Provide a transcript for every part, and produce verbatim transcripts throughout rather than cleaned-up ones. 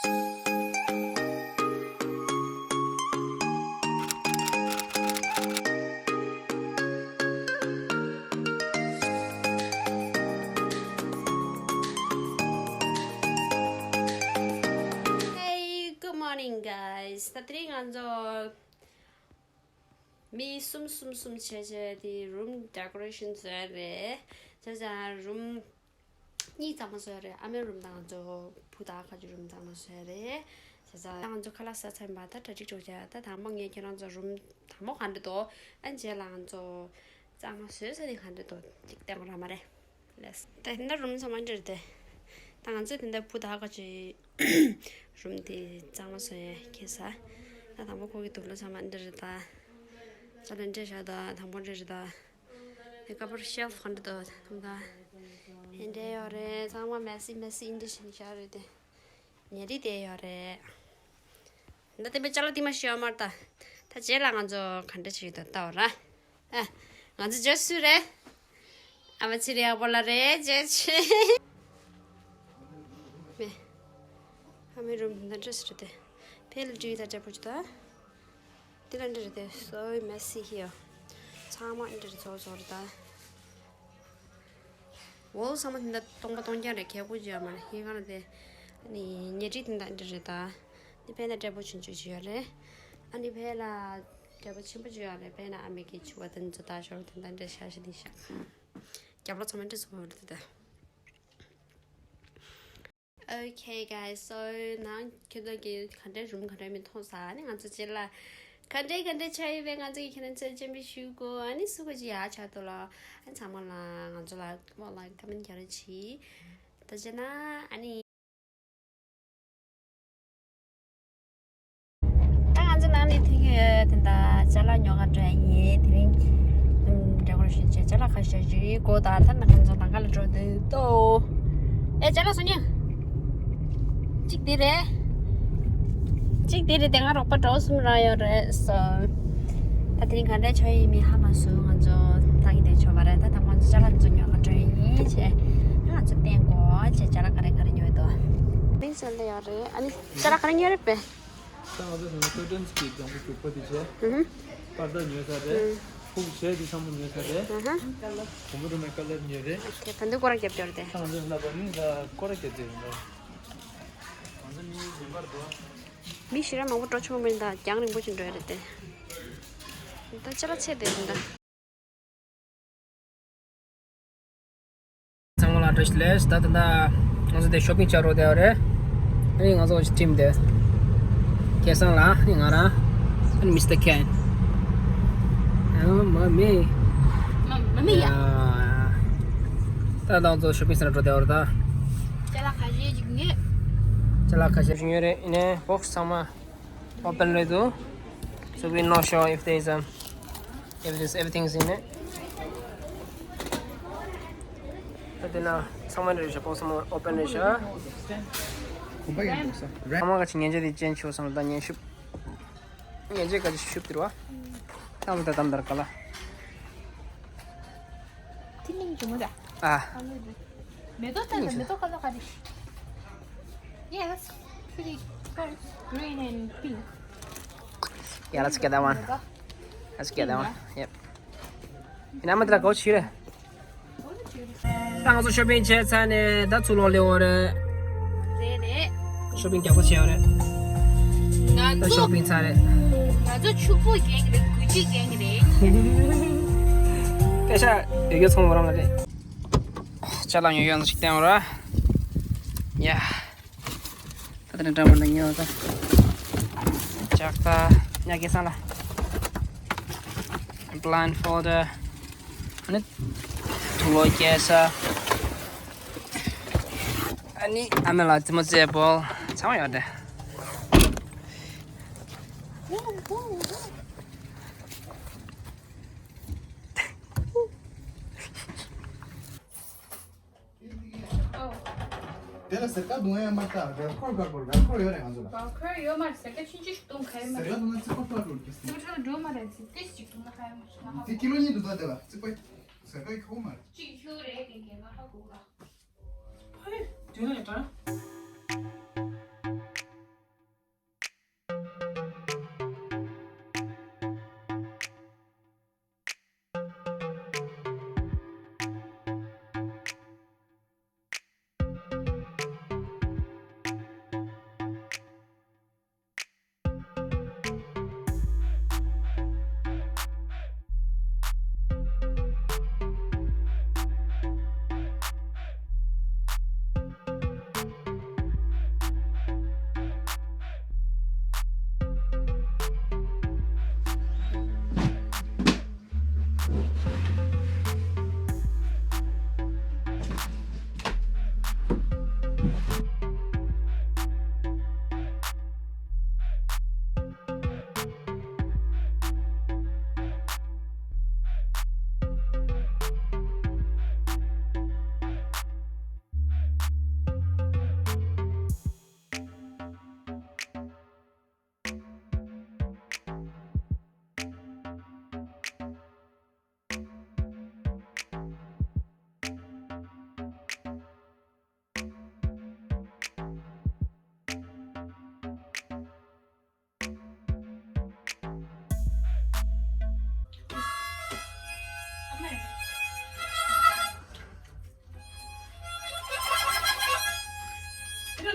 Hey, good morning, guys. ད་དེ་རིང་ང་ཚོ་མི་གསུམ་གསུམ་གསུམ་བྱས་བྱས་དེ་རུམ་ཌེ་ཀོ་རེ་ཤན་བཟོས་རེད། བྱས་ཙང་རུམ་གཉིས་གཙང་མ་བཟོས་རེད། ཨ་མའི་རུམ་དང་ང་ཚོ་བུ་དང་ཁ་ཅིག་རུམ་གཙང་མ་བཟོས་རེད། བྱས་ཙང་ང་ཚོ་ཁ་ལག་ཟ་ཚར་བ་ད་གྲ་སྒྲིག་འགྲོ་བྱས། ད་དང་པོ་ངས་ཁྱེད་རང་ཚོ་རུམ་དང་པོ་ག་འདྲ་འདུག་ཨ་རྗེས་ལ་ང་ཚོ་གཙང་མ་བཟོས་ས་དེ་ག་འདྲ་འདུག་ཅིག་བསྟན་དགོས་ར་མ་རེད། ལེས། ད་དེ་འདྲ་རུམ་ཚང་མ་འདྲ་རེད་དེ། ད་ང་ཚོས་དེ་འདྲ་བུ་དག་ག་ཅིག་རུམ་དེ་གཙང་མ་བཟོ་ཡས་ཁེལ་ས། ད་དང་པོ་ཁོ་གི་དུག་ལོག་ཚང་མ་འདྲ་རེད་ད། ཅ་ལག་འདྲ་བཞག་ད་དང་པོ་འདྲ་རེད་ད། དེ་ཀ་པར་ཤེལ་ཕ་འདྲ་ད་དང་ད། དེ་འདྲ་ཡོད་རེད། ཚང་མ་མེ་སི་མེ་སི་འདྲ་བྱས་ནས་བཞག་རེད་དེ། ཉལ་ཁྲི་དེ་ཡོད་རེད། ད་དེ་པའི་ཅ་ལག་དེ་མ་ཤེས་ཡོད་མ་རེད་ད། ད་རྗེས་ལ་ང་ཚོ་ག་འདྲ་བྱེད་ཀྱི་འདུག་ལྟ་བ་ར། ཨ། ང་ཚོ་རྗེས་སུ་རེད། ཨ་མ་ཚེ་རིང་ཡག་པོ་ལ་རེད་རྗེས་ཆེ། མེ། ཨ་མའི་རུམ་འདི་འདྲ་ཞིག་རེད་དེ། ཕལ་ལ་ཊི་ཝི་ད་འདྲ་པོ་ཅིག་ད། འདི་ལ་འདྲ་རེད་དེ། So messy here. ཚང་མ་འདི་འདྲ་རེད་ཚོ་ཚོ་རེད་ད། ཝོལ་ཚང་མ་དེ་འདྲ་སྟོང་པ་སྟོང་རྐྱང་རེད། གད་ཁུག་ཅིག་ཡོད་མ་རེད། ཧི་གང་རེད་དེ། ཨ་ནི་ཉལ་ཁྲི་དེ་འདྲ་འདྲ་རེད་ད། འདི་ཕལ་ལ་འདྲ་པོ་ཆུང་ཆུང་ཅིག་ཡོད་རེད། ཨ་ནི་ཕལ་ལ་འདྲ་པོ་ཆེན་པོ་ཅིག་ཡོད་རེད། ཕལ་ལ་ཨ་མའི་གི་ཕྱུ་པ་དེ་ཚོ་ད་ཞོར་དེ་འདྲ་འདྲ་ཤ་ཤ་དེ་ཤ། རྒྱབ་ལོགས་ཚང་མ་འདྲ་སོང་བ་རེད་ད། Okay, guys, so now ཁྱོད་ཚོ་གིས་ག་འདྲའི་རུམ་ག་འདྲའི་མི་མཐོང་ས། ཨ་ནི་ང་ཚོ་རྗེས་ལ་ག་འདྲའི་ག་འདྲའི་ཆགས་ཡོད་པས་ང་ཚོ་གིས་ཁྱེད་རང་ཚོར་སྤྱན་འབུལ་ཞུ་དགོས། ཨ་ནི་སུ་ག་ཅིག་ཡག་ཆགས་འདུག་ལ། ཨ་ནི་ཚང་མ་ལ་ང་ཚོ་ལ་ཝོ་ལ་ཀོ་མེན་རྒྱག་རོགས་གྱིས། ད་བྱས་ན་ཨ་ནི། ད་ང་ཚོ་ནང་ནས་ཐོན་གྱི་ཡོད། དེ་འདྲ་ཅ་ལག་ཉོ་ག་འགྲོ་ཡ་ཡིན། དེ་རིང་ཨུམ་འདྲ་པོ་ཞིག་བྱས་ཅ་ལག་ཁ་ཤས་ཅིག་གོ་ད་ད་ནི་ཁོང་ཚོ་ལམ་ཁ་ལ་འགྲོ་འདོད་དོ། ཨེ་ཅ་ལག་བཟོ་ཉན། གཅིག་དེ་རེད། གཅིག་དེ་རེད་དེ། ང་རོགས་པ་གྲོགས་གསུམ་རང་ཡོད་རེད་སོ། ད་དེ་རིང་ག་འདྲ་ཆགས་ཡོད་མེད་ཧ་མ་སོང་། ང་ཚོ་ད་གིན་དེ་ཆོག་པ་རེད། ད་ད་ང་ཚོ་ཅ་ལག་ཚོ་ཉོ་ག་འགྲོ་ཡ་ཡིན་བྱས། ང་ཚོ་བསྟན་གོ་བྱས་ཅ་ལག་ག་རེ་ག་རེ་ཉོས་འདུག་མིང་ཟེར་ལེ་ཡོད་རེད། ཨ་ནི་ཅ་ལག་ག་རེ་ཉོས་རེད་པས། ད་ང་ཚོ་ནང་ཀར་ཊན་གྱི་ལྗང་གུ་དྲུག་པ་དེ་བྱས། ཨུ་ཧུ། པར་ད་ཉོས་ཚར་རེད། ཨུ། ཕུག་བྱས་དེ་ཚང་མ་ཉོས་ཚར་རེད། ཨུ་ཧུ། གོང་མོ་རུ་མའི་ཀ་ལར་ཉོས་རེད། ཨོ་ཁེ། ད་འདི་སྐོར་ར་རྒྱབ་སྐྱོར་དེ། ད་ང་ཚོ་ལབ་པ་ནི་ད་སྐོར་ར་རྒྱབ་སྐྱོར་ཡིན་ད། ང་ཚོ་མི་རིམ་པར་འགྲོ། མི་ཞེ་དྲག་མང་པོ་འགྲོ་ཆོག་མིན་ད། རྒྱང་རིང་པོ་ཅིག་འགྲོ་ཡ་རེད་དེ། ད་ཅ་ལག་ཚད་དེ་རེད་ད། ཚང་མ་ལ་བཀྲ་ཤིས་བདེ་ལེགས། ད་ད་ལྟ་ང་ཚོ་དེ་ཤོ་པིང་བྱ་རོགས་བསྡད་ཡོད་རེད། ཨ་ནི་ང་ཚོ་ཅི་ཊིམ་དེ། སྐལ་བཟང་ལགས། ཨ་ནི་ང་རང་། ཨ་ནི་མི་སི་ཊར་ཁེན། ཨ་མ་མི། མ་མ་མི་ཡ། ཡ། ད་ང་ཚོ་ཤོ་པིང་སེན་ཊར་འགྲོ་བསྡད་ཡོད་རེད་ད། ཅ་ལག་ཁ་ཤས་ཅིག་ཉོས། ཅ་ལག་ཁ་ཤས་ཅིག་ཉོས་རེད། ཨ་ནི་བོག་སི་ཚང་མ་ཨོ་པན་རེད་འདུག So we not sure if there is a If this, everything's in it. ད་དེ་ན་ཚང་མ་རེད་ཤག་བོག་སི་ཚང་མ་ཨོ་པན་རེད་ཤག་གོམ་པ་ཡིན་འདུག་ས། ཚང་མ་ག་ཅིག་ཉན་རྒྱུ་དེ་ཅན་ཆོག་སོང་ད་ཉན་ཤུབ། ཉན་རྒྱུ་ག་ཅིག་ཤུབ་དེ་རུ་བ། ད་མོ་ད་དམ་དར་ག་ལ། ཐི་ནིང་ཅུ་མོ་ད། ཨ། མེ་ཏོག་ད་མེ་ཏོག་ཁ་ལ་ག་རེ། Yes, pretty colors, green and pink. Yeah, let's get that one. Let's get that one. Yep. ཡིན་ན་མ་དེ་ལ་གོ་ཆི་རེད། ད་ང་ཚོ་ཤོ་པིང་བྱས་ཚར་ནས་ད་ཚུར་ལོག་ལེ་འོ་རེད། རེད་རེད། ཤོ་པིང་རྒྱག་པ་བྱས་འོ་རེད། ང་ད་ཚོ་ཤོ་པིང་ཚར་རེད། ང་ཚོ་ཕྱུག་པོ་རྒྱན་གྱི་རེད། གུ་ཅི་རྒྱན་གྱི་རེད། སྐད་ཆ་ཡོད་རྒྱུ་ཚང་མ་རང་ལ་རེད། ཅ་ལག་ཉོ་ཡོང་ཞིག་བསྟན་འོ་ར། ཡ། ད་ལྟ་འདྲ་མི་འདྲ་ཉོ་ད། ལྕགས་རྟ། ཉ་སྐལ་བཟང་ལ། Blindfolder. ཨ་ནི། དུག་ལོག་སྐྱེལ་ས། ཨ་ནི་ཨ་མ་ལ་རྩེད་མོ་རྩེ་བོ་ཚང་མ་ཡོད་དེ། དེ་ལ་ཟེར་ཀ་བརྡུང་ཡ་མ་ལྟ་རེ་འཁོར་དགའ་དགོས་རེ་འཁོར་ཡོད་རེད་ང་ཚོ་ལ། འཁོར་ཡོད་མ་རེད། ཟེར་ཀ་ཆུང་ཆུང་ཞིག་བརྡུང་ག་ཡོད་མ་ཟེར་ཀ་རེད། བརྡུང་ན་ཙི་ཁོ་ཐོག་འགྲོ་གི་ཟེར། ཙི་ཁོ་འགྲོ་མ་རེད། ཙི་ཏི་ཞིག་བརྡུང་ན་ག་ཡོད་མ་རེད། དེ་ཀི་ལོ་གཉིས་འདུག་ད་དེ་ལ་ཙི་པའི་ཟེར་ཀ་ཁོ་མ་རེད། གཅིག་ཁྱོད་རེད་དེ་གས་ང་ཧ་གོ་ག་ཧོ་ཡོད་དེ་ལ་ཡོད་ད།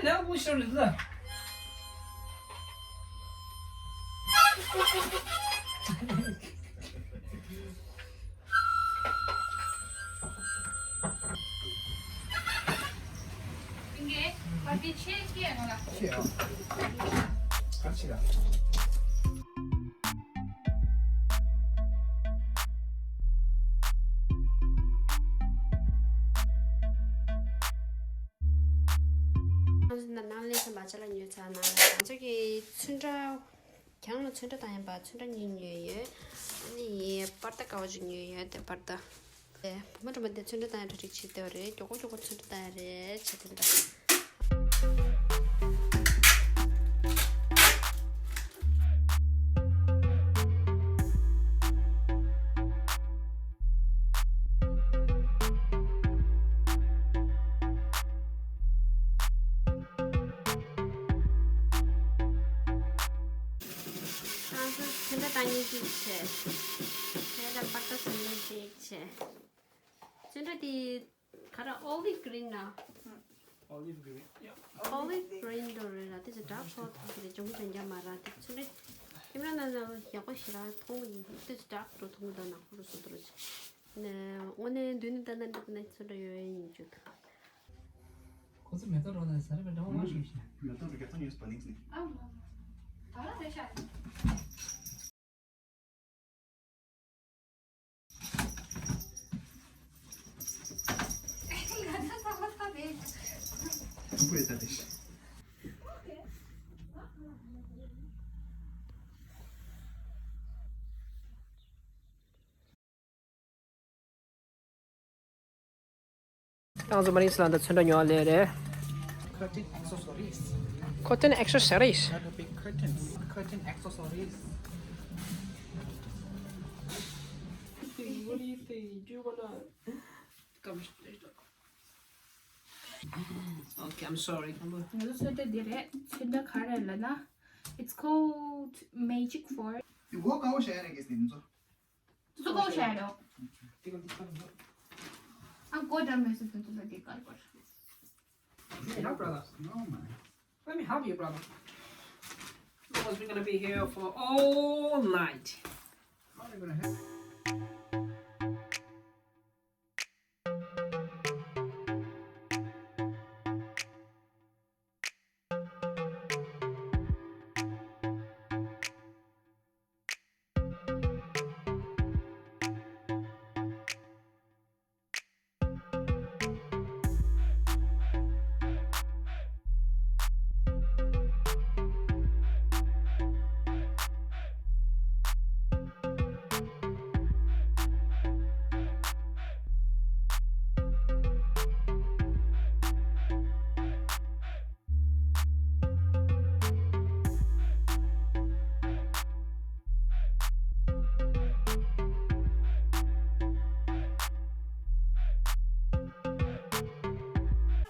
ལས་ཀ་ཞོར་ལ། ཁྱེད་ཨ། ག་ཕྱི་ལ། ནང་ལས་སམ་བ་ཅ་ལག་ཉོས་ཚར་ན་ང་ཚོ་གི་ཚོན་ཁྲ། གྱང་ལ་ཚོན་ཁྲ་བཏང་ཡིན་པ་ཚོན་ཁྲ་གཉིས་ཉོས་ཡོད། ཨ་ནི་པར་ཏ་དཀར་པོ་ཅིག་ཉོས་ཡོད་དེ་པར་ཏ། དེ་བུ་མོ་འགྲོ་མ་དེ་ཚོན་ཁྲ་བཏང་ཡ་གྲ་སྒྲིག་བྱེད་དེ་བ་རེད། མགྱོགས་པོ་མགྱོགས་པོ་ཚོན་ཁྲ་བཏང་ཡ་རེད་བྱེད་དེ་འདྲ། ང་ཚོ་ཚོན་ཁྲ་བཏང་མཁན་གཅིག་བྱས། དེ་ལ་པར་ཏ་བཟོ་མཁན་གཅིག་བྱས། ཚོན་ཁྲ་དེ་ག་རེ་ཨོ་ལིབ་གྷི་རིན་ན། Olive green. Yeah. ཨོ་ལིབ་གྷི་རིན་འདྲ་རེད་ར། དེ་ཚོ་ཌརྐ་ཤེཌ་ཐོག་གི་རེད། ཅུང་ཅུང་རྒྱབ་མ་ར། དེ་ཚོ་རེད། ཁྱིམ་ར་ན་ན་ཡག་པོ་ཞེ་དྲག་མཐོང་གི་འདུག་དེ་ཚོ་ཌརྐ་འདྲ་མཐོང་གི་འདུག་ནག་པོ་རུ་སོ་དོ་རུ་ཆེ། ནས་དངོས་གནས་མདུན་ནས་ལྟ་ན་འདྲ་ན་ཚོན་ཁྲ་ཡོད་ཡིན་རྒྱུ་དང་། ཁོ་ཚོ་མེ་ཏོག་རོ་ན་ས་རེ་བའི་འདྲ་བ་མ་ཞིག་ཤ། མེ་ཏོག་རོ་ག་ཚོད་ཉོས་པ་ནིང་སི་ནི། ཨ་མ་མ། ད་ར་རེ་ཤ། ཏང་ཙུ་མ་རིང་སི་ལ་འདི་ཚོན་ཁྲ་ཉོ་བ་ལས་རེད། Curtain accessories. Curtain accessories. Not a big curtains. Curtain accessories. What do you think? Do you wanna come? Okay, I'm sorry. ང་ཚོ་ཚོན་ཁྲ་འདི་རེད། ཚོན་ཁྲ་ག་རེ་ལབ་ན། It's called Magic Force. You walk out, share against them, so. Suko shadow. I've got a message to the decal. No, brother. No, man. Let me help you, brother. Because we're gonna be here for all night. How are you gonna help?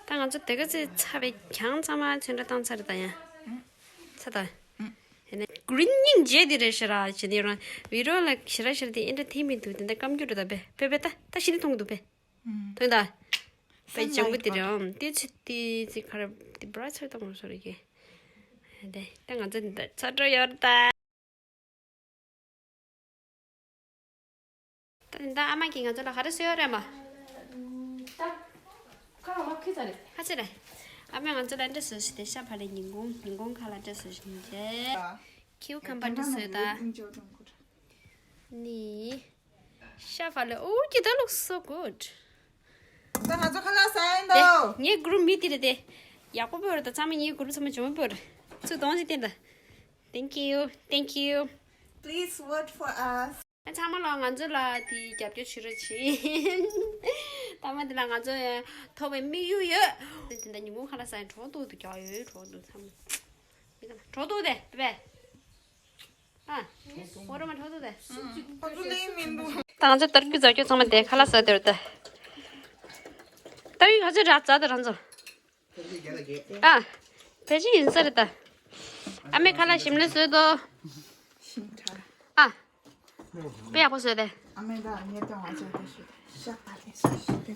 ད་ང་ཚོ་དེ་ག་ཚོད་ཚར་བའི་གྱང་ཚང་མ་ཚོན་ཁྲ་བཏང་ཚར་རེད་ད་ཡ། ཚར་ད། ཡིན་ནའི་གྷི་རིན་སྙིང་རྗེ་དེ་རེད་ཤི་ར་བྱས་ནས་རང་བི་ཌི་ཡོ་ལ་ཞེ་དྲག་ཞེ་དྲག་དེ་ཨེ་འདྲ་ཐིག་མི་འདུག་དེ་འདྲ་སྐམ་རྒྱུ་རེད་ད་པེ་པེ་པེ་ད་ད་ཤི་ནི་མཐོང་གི་འདུག་པེ། མཐོང་ད། པེ་ལྗང་གུ་དེ་རེད་ཨམ་དེ་ཚོ་དེ་ཚོ་ག་རེ་དེ་བྲ་ཚོད་དང་སོ་རེད་ཀྱི། དེ་ད་ང་ཚོ་འདི་འདྲ་ཚ་དྲོད་ཡོད་རེད་ད། ད་ད་ཨ་མ་གིས་ང་ཚོ་ལ་ག་རེ་བཟོས་ཡོད་རེད་མ། ད་ཁ་ལ་མ་ཁུ་ཚ་རེད། ཧ་ཅི་རེད། ཨ་མས་ང་ཚོ་ལ་འདྲ་བཟོས་ཤི་དེ་ཤ་བག་ལེབ་ཉིན་གུང་ཉིན་གུང་ཁ་ལ་འདྲ་བཟོས་ཤི་རེད། ཁིའུ་ཁམ་པར་འདྲ་བཟོས་ད། ནི། ཤ་བག་ལེབ། Oh, that looks so good. ད་ང་ཚོ་ཁ་ལག་ཟ་ཡིན་དོ། ངའི་གུ་རུབ་མི་དེ་རེད་དེ། ཡག་པོ་པོ་རེད་ད་ཚང་མ་ངའི་གུ་རུབ་ཚང་མ་ཇོ་མོ་པོ་རེད། ཚུར་གདོང་ཅིག་བསྟན་ད། Thank you, thank you. Please vote for us. ཨ་ཚང་མ་ལ་ང་ཚོ་ལ་དེ་རྒྱབ་སྐྱོར་བྱེད་རོགས་བྱེད། ད་མ་དེ་ལ་ང་ཚོ་ཡང་ཐོབ་པའི་དམིགས་ཡུལ་ཡོད། དེ་འདྲ་ཉིན་གུང་ཁ་ལག་ཟ་ཡང་གྲོགས་འདུག་འདུག་རྒྱག་ཡོད་གྲོགས་འདུག་ཚང་མ། གྲོགས་འདུག་དེ་པེ་པེ། ཨ། ཁོ་རང་མ་གྲོགས་འདུག་དེ། ཁོ་ཚོ་ལེན་མི་འདུག་ད་ང་ཚོ་ཏར་ཀི་ཛར་ཀི་ཚང་མ་དེ་ཁ་ལག་ཟ་དེར་ད། ཏར་ཀི་ག་ཚོད་རག་ཛ་དེ་རང་ཚོ། ཨ། ཕལ་ཆེར་ཡིན་ས་རེད་ད། ཨ་མས་ཁ་ལག་ཞིམ་ལ་བཟོས་དོ། ཞིམ་ཐག་ཨ། དཔེ་ཡག་པོ་བཟོས་ཏེ། ཨ་མས་ད་ངས་ད་ང་ཚོ་དེ་ཞུ་ཤ་བག་ལེབ་ཞིག་ཞུ་དེ།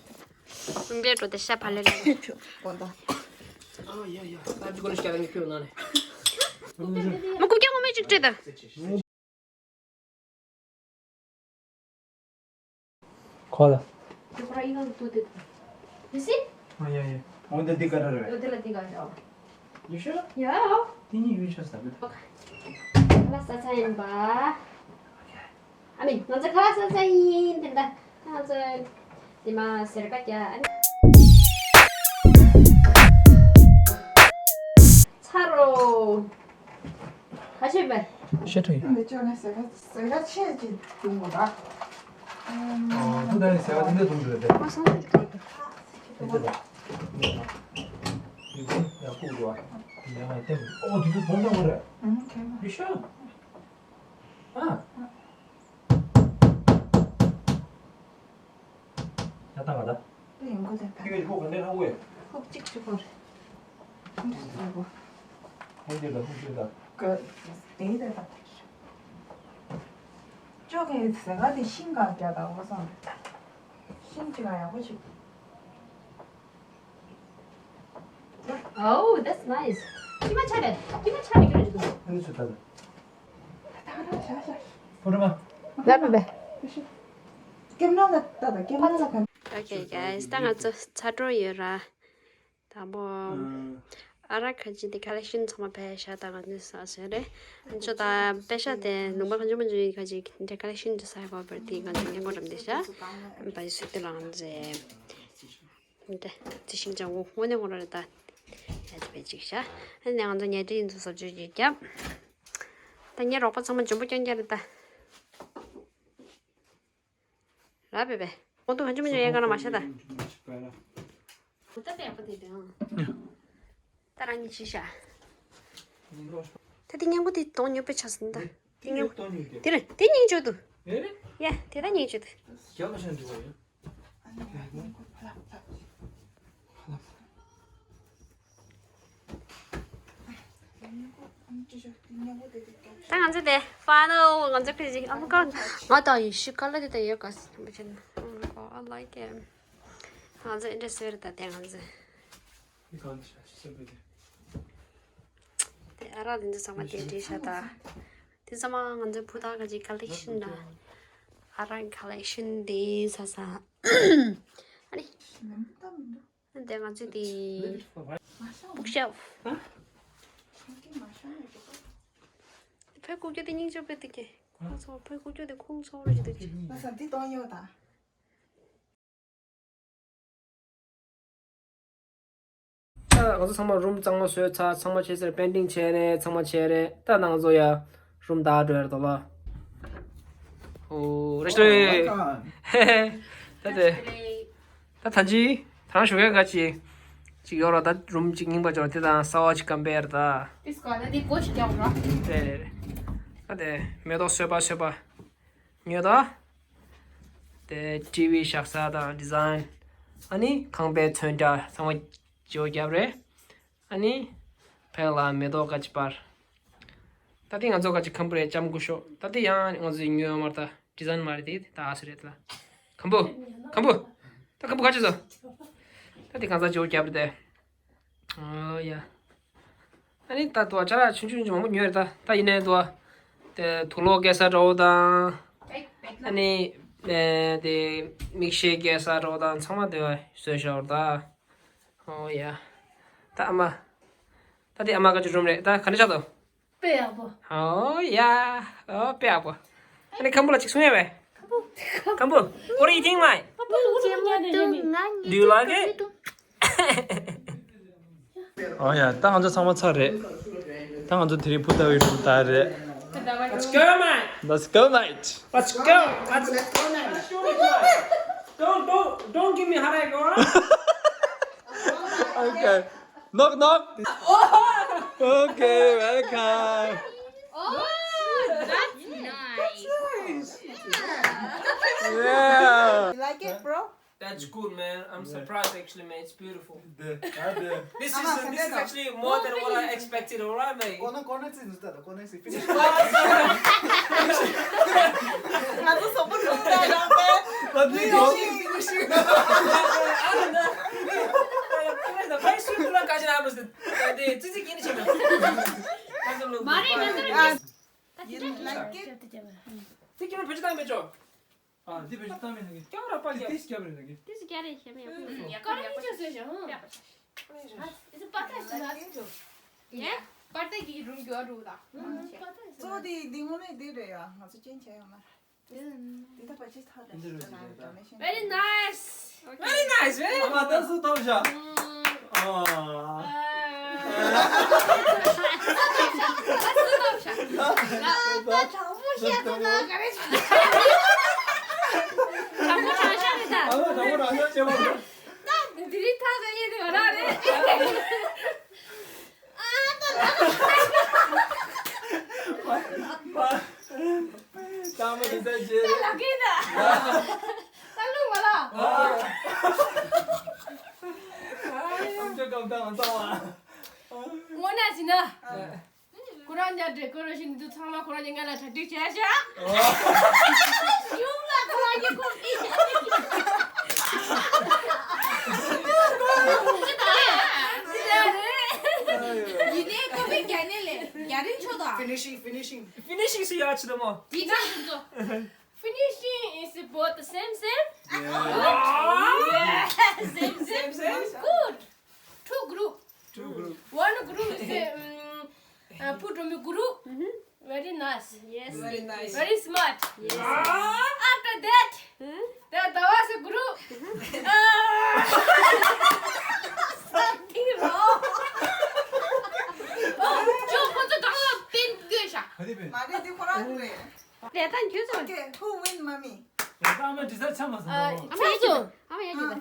ཨུམ་པའི་འགྲོ་དེ་ཤ་བག་ལེབ་ལ། ཁྱོད་ཁྱོད་དགོན་ད། ཨ་ཡ་ཡ། ད་ཅི་གོ་ནས་སྐྱ་རེངས་ཁྱོད་ནང་ནས། མ་ཀུབ་ཀྱང་ངོ་མས་ཅིག་སྤྲད་ད། ཁོ་ལ། དེ་ཁོ་ར་ཡིན་ན་ཏུ་དེ། You see? ཨ་ཡ་ཡ། འོ་འདི་འདི་ག་ར་རེད། འོ་འདི་ལ་འདི་ག་ར། You sure? Yeah. དེ་གཉིས་ཡོད་ཆོག་ས་རེད། ཁ་ལག་ཟ་ས་ཡིན་པ། ཨ་མི་ང་ཚོ་ཁ་ལག་ཟ་ས་ཡིན་དེ་འདྲ། ང་ཚོ་དེ་མ་ཟེར་ག་རྒྱ་ཨ་ནི། ཚ་རོ། ཁ་ཤས་པས། ཤེས་ཐུབ་ཡོད། འདི་ཅོ་ནས་ཟེར་ག་ཟེར་ག་ཆེ་ཅིག་བྱུང་བ་ད། ཨོ་ཐུག་ད་ནས་ཟེར་ག་དེ་འདྲ་བྱུང་འདུག་ལ་དེ། ང་སང་ཉིན་འགྲོ་འདུག་དེ་འདྲ་ད། ཡག་པོ་འདུག་ཨ། ཡང་ང་ལྟད་མོ། ཨོ་དེ་ཚོ་བོང་ཐང་བ་རེད། ཨང་ཁྱེད་མ། You sure? ཨ། ཡ་ད་ག་ད། དེ་ཡོང་གི་ད་ད། ཁྱེད་ཀྱི་ཕོག་ག་ནས་ཧ་གོ་ཡ། ཕོག་གཅིག་གཅིག་གོ་རེད། ཧུང་ཅིག་ཟེར་གོ། ཧུང་ཅིག་ད་ཧུང་ཅིག་ད། ག་དེ་ད་ད། ཅོ་གའི་ཟེ་ག་དེ་ཤིང་ག་རྒྱ་ད་འོ་སང་། ཤིང་ཅིག་ག་ཡག་པོ་ཞིག Oh, that's nice. ཀྱི་མ་ཆ་རེད། ཀྱི་མ་ཆ་རེད་ཀྱི་རེད་འདུག་ཨ་ནི་ཚོ་ད་ད། ཕོ་ར་མ། ལབ་པས། ཀེམ་ར་ལ་ད་ད་ཀེམ་ར་ལ་ག Okay, guys. ད་ང་ཚོ་ཚ་དྲོ་ཡོད་ར། དང་པོ། ཨ་རག་ཁ་ཅིག་དེ་ཀ་ལེག་ཤན་ཚང་མ་ཕལ་ཤ་ད་ང་ཚོས་ཟ་ཟེར་རེད། ང་ཚོ་ད་པེ་ཤ་དེ་ལུང་པ་གང་བྱུང་མ་བྱུང་ཡིན་ཁ་ཅིག་དེ་ཀ་ལེག་ཤན་དུ་ཟ་དགོས་པར་དེ་ང་ཚོ་སྙན་གོ་རམ་དེ་ཤ། ད་ཡི་སུ་དེ་ལ་ང་ཚོས། འདི་ཅི་ཤིང་ཅང་གོ་དངོས་གནས་ངོ་ར་རེད་ད། ཡ་ཅི་བས་ཅིག་ཤ། ཨ་ནི་ང་ཚོ་ཉལ་ཁྲི་ཡིན་ཚོ་ཟབ་ཅོས་ཅིག་རྒྱབ། ད་ངའི་རོགས་པ་ཚང་མ་འཇོན་པོ་རྐྱང་རྐྱང་རེད་ད། ར་བས་བས། ཁོང་ཚོ་གང་བྱུང་མི་འཇོན་ཡ་ག་ན་མ་ཤ་ད། འོ་ད་དཔེ་ཡག་པོ་དེ་དོན། ད་རང་གཉིས་ཤི་ཤ། ད་དེ་སྙན་པོ་དེ་གཏོང་ཉོ་པའི་ཆ་ཟིན་ད། དེ་སྙན་པོ་དེ་རེད་དེ་སྙན་བཅོས་འདུག་ཡ་དེ་ད་སྙན་བཅོས་འདུག་ད་ང་ཚོ་དེ་ཕ་ནོ་ང་ཚོ་ཁྲི་ཅིག་ཨ་མ་ཀ་ང་དང་ཡི་ཤི་ཀ་ལ་དེ་ད་ཡོད་ག་སི་ཐུམ་པ་ཅན། Oh my God, I like it. ང་ཚོ་ཨེ་འདྲ་སེ་རེད་ད་དེ་ང་ཚོ། དེ་ཨ་རག་དེ་ཚོ་ཚང་མ་དེ་འདྲའི་ཤ་ད། དེ་ཚང་མ་ང་ཚོའི་བུ་དག་གི་ཀ་ལེག་ཤན་ད། ཨ་རག་ཀ་ལེག་ཤན་དེ་ས་ས། ཨ་ནི། དེ་ང་ཚོའི་དེ། Bookshelf. ཕའི་ཀུ་ཀྱོ་དེ་སྙིང་རྗེ་པོ་འདུག་གི་ཁོང་ཚོ་ཕའི་ཀུ་ཀྱོ་དེ་ཁོང་ཚོ་རེ་འདུག་གི་ང་ས་འདི་གཏོང་ཡོད་ད། ད་ང་ཚོ་ཚང་མ་རུམ་གཙང་མ་བཟོས་ཚར། ཚང་མ་བྱས་ཚར། པེན་ཊིང་བྱས་རེད། ཚང་མ་བྱས་རེད། ད་ང་ཚོ་ཡ་རུམ་བདག་འགྲོ་ཡ་རེད་དོ་ལ། ཨོ་རེ་ཤ་རེ། ད་དེ་ད་ད་ཅི་ད་རང་ཞུ་ག་ག་ཅི་ཅིག་ཡོད་ར། ད་རུམ་ཅིག་རྙིང་པ་ཅོག་དེ་དང་གསར་བ་ཅིག་ཀམ་པེར་ད། དེ་སྐོར་ལ་དེ་གོ་ཞིག་རྒྱག་ར། རེད་རེད་རེད། ད་དེ་མེ་ཏོག་སོས་པ་སོས་པ། ཉོས་དང་། དེ་ཊི་ཝི་བཞག་ས་དང་ཌི་ཛའིན། ཨ་ནི་ཁང་པའི་ཚོན་ཁྲ་ཚང་མ་ཇོ་རྒྱབ་རེད། ཨ་ནི་ཕེ་ལ་མེ་ཏོག་ག་ཅི་པར། ད་དེ་ང་ཚོ་ག་ཅི་ཁམ་བུ་རེད་ལྕམ་སྐུ་ཞོགས། ད་དེ་ཡང་ང་ཚོའི་ཉོས་མར་ད་ཌི་ཛའིན་མ་རེད་དེ་ད་ཨ་སི་རེད་ལ། ཁམ་བུ། ཁམ་བུ། ད་ཁམ་བུ་ག་ཅི་བཟོ། ད་དེ་གང་ཟག་ཇོ་རྒྱབ་རེད་དེ། ཨོ་ཡ། ཨ་ནི་ད་དུ་ཅ་ལག་ཆུང་ཆུང་ཆུང་མང་པོ་ཉོས་རེད་ད། ད་ཡིན་ནའི་དུ་དེ་དུག་ལོག་སྐྱེལ་ས་འདྲ་བོ་དང་། ཨ་ནི་དེ་མིག་ཤེལ་སྐྱེལ་ས་འདྲ་བོ་དང་ཚང་མ་དེ་བ་བཟོས་ཤོག་ད། ཨོ་ཡ། ད་ཨ་མ། ད་དེ་ཨ་མ་ག་ཅི་རུམ་རེད་ད། ག་འདྲ་ཆགས་འདུག་དཔེ་ཡག་པོ། ཨོ་ཡ། ཨོ་དཔེ་ཡག་པོ། ཨ་ནི་ཁམ་བུ་ལ་ཅིག་གསུང་ཡ་བས། ཁམ་བུ། What do you think, mate? Do you like it? ཨོ་ཡ། ད་ང་ཚོ་ཚང་མ་ཚར་རེད། ད་ང་ཚོ་དེ་རིང་བུ་ལྟ་བའི་རུམ་ད་རེད། Let's go, mate. Let's go, mate. Let's go. Let's go, mate. Don't, don't, don't give me headache, alright? Okay. Knock, knock. Okay, welcome. Oh, that's nice. Yeah. You like it, bro? That's good, man. I'm surprised, actually, man. It's beautiful. This is, this is actually more than what I expected, alright, mate? ཕ་ཡི་སུའི་ཁོ་རང་ག་ཞིག་ཨ་མ་ཟེར། ད་དེ་ཙི་ཙི་ཁྱེད་ནི་བྱེད་མ། མ་རེད། ང་ཚོ་ལ་མ་རེད། ད་ཅི་ལ་ཀེ་དེ་ཁྱེད་རང་བེད་སྤྱོད་བཏང་མེད་ཅོ། ཨ་འདི་བེད་སྤྱོད་བཏང་མེད་ན་གི། སྐྱོ་ར་པ་ཀྱ། ཏིས་སྐྱབས་རེད་ན་གི། ཏིས་སྐྱབས་རེད་ཞེས་མེད་ཡག་པོ་ཡོད། ཡག་པོ་ཡག་པོ་ཅོ་ཟེར་ཞང་། ཡག་པོ་ཅོ། ཨ་ཨི་ཙི་པ་ཏ་ཞིག་ན། ཡ། པ་ཏ་གི་རུང་གྱོ་རུ་ད། གཙོ་བོ་དེ་འདི་ངོ་མས་འདི་རེད་ཡ། ང་ཚོ་ཅན་ཆ་ཡོང་ན། འདི་ད་པ་ཅི་ཐག་འདི་རུ་ཅི་རེད་ད། Very nice. Very nice, eh? ཨ་མ་ད་སུ་ཐོབ་ཤག་ཨ། ད་དྲང་པོ་བཤད་ཐུབ་ན་ག་རེ་བྱ། དྲང་པོ་དྲང་བཞག་རེད་ད། ཨ་མ་དྲང་པོ་དྲང་བཞག་བྱེད་པ། ད་འདི་རིགས་ཐག་ད་ཡེ་དེ་བ་ར་རེད། ཨ་ད་ད། ད་མ་དེ་ད་རྗེས། ད་ལ་གི་ད། ད་ལུང་བ་ལ། ཨ། ཨམ་ཅོག་སྐབས་དང་ཚང་བ། ངོ་ན་ཟིན་ན། ཁོ་རང་ཉ་འདྲེ་ཁོ་རང་བཞིན་དུ་ཚང་མ་ཁོ་རང་ཉ་ང་ལ་གྲ་སྒྲིག་བྱས་ཤག་ཡུམ་ལ་ཁོ་རང་ཉ་ཁོ་ཡིན་ནའི་ཁོ་བའི་རྒྱ་ནས་ལས་རྒྱ་རིང་ཆོག་ད། Finishing, finishing. Finishing སུ་ཡག་ཆེ་དམ། དེ་འདྲ་ཡིན་ཚོ། Finishing is both the same, same? Yeah. Yeah, same, same, same. Good. Two group. Two group. One group is a, um, uh, put on the group. Very nice. Yes. Very nice. Very smart. Yes. After that, the, the was a group. Uh, something wrong. Oh, ཁྱོད་ཁོ་ཚོ་གང་ལ་བསྟན་དགོས་ཤག་མ་རེད་དེ་ཁོ་རང་རེད། རེད་ད་ཁྱོད་ཚོ། Okay, who win, mommy? ད་ཨ་མ་འདྲི་ས་ཆ་མ་སོང་། ཨ་མ་ཡ་གི་ད། ཨ་མ་ཡ་གི་ད།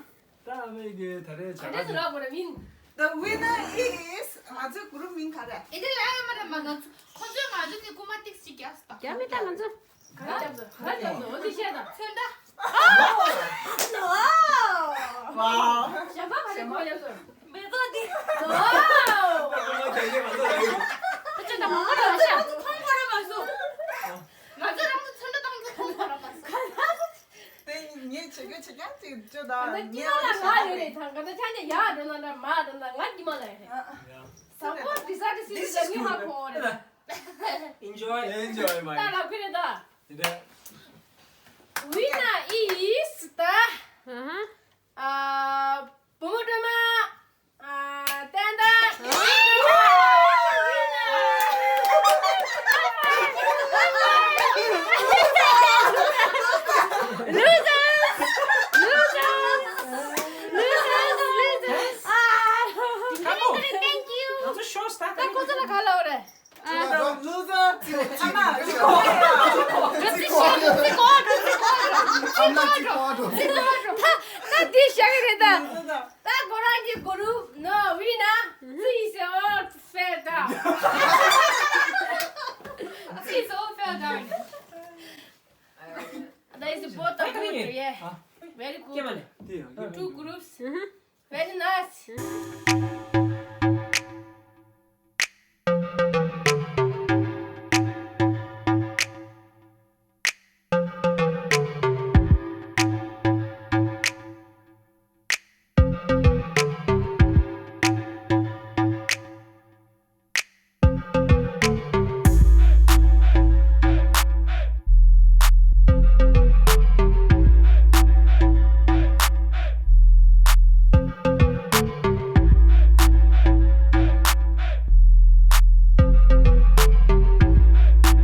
ད་ཨ་མ་ཡ་གི་ད་རེད་ཆ་ག་ཚོད་རག་པ་རེད་མིན། The winner is ང་ཚོའི་group མིང་ག་རེད། ཨེ་དེ་ལ་ཡ་མ་རེད་མ། ང་ཚོ་ཁོ་ཚོས་ང་ཚོ་ནི་རྐུ་མ་ཏིག་ཅིག་རྒྱག་སོང་། རྒྱག་མེད་ད་ང་ཚོ། ག་རེ་རྒྱབ་སོང་། ག་རེ་རྒྱབ་སོང་། འོ་དེ་བཤད་ད། ཚོན་མདའ། Wow. ཞབས་པ་ག་རེ་གོ་རྒྱབ་སོང་། མེ་ཏོག་འདི། ཨོ། ད་ཅི་ད་མང་པོ་རེད་བ་ཤག་མཐོང་གོ་ར་མ་སོང་། ང་ཚོ་རང་ཚོ་ཚོན་མདའ་བཏང་ཚོ་མཐོང་གོ་ར་མ་སོང་། དེ་ངས་བྱེད་དགོས་བྱེད་ཀྱང་ཅིག་བཅོ་ད། ད་ངས་སྐྱིད་པ་ལ་ང་ཡོད་རེད་ད། ག་ད་ཆ་ནས་ཡར་འགྲོ་ན་འདྲ་མར་འགྲོ་ན་ང་སྐྱིད་པ་ལ་ཡོད་རེད། ཡ། ད་ཁོ་དེ་ས་དེ་སྲིད་དེ་ངས་ཧ་གོ་རེད། Enjoy. Enjoy, my. ད་ལབ་ཀྱི་རེད་ད། དེ་འདྲ། Winner is the ཨ་བུ་མོ་སྒྲོལ་མ། ཨ་བསྟན་དར། Losers! Losers! Losers! Losers! ཨ། Thank you. ང་ཚོ་ཤོ་སྟ་ད་ཁོ་ཚོ་ལ་ག་ལབ་རེད། ཨ། Loser. ཨ་མ། ཙི་གོ། ཙི་གོ། ཙི་གོ། ད་ད་འདི་བཤད་ཀྱི་རེད་ད། ད་ཁོ་རང་གི་group ནོ་winner ཙི་is all fair ད།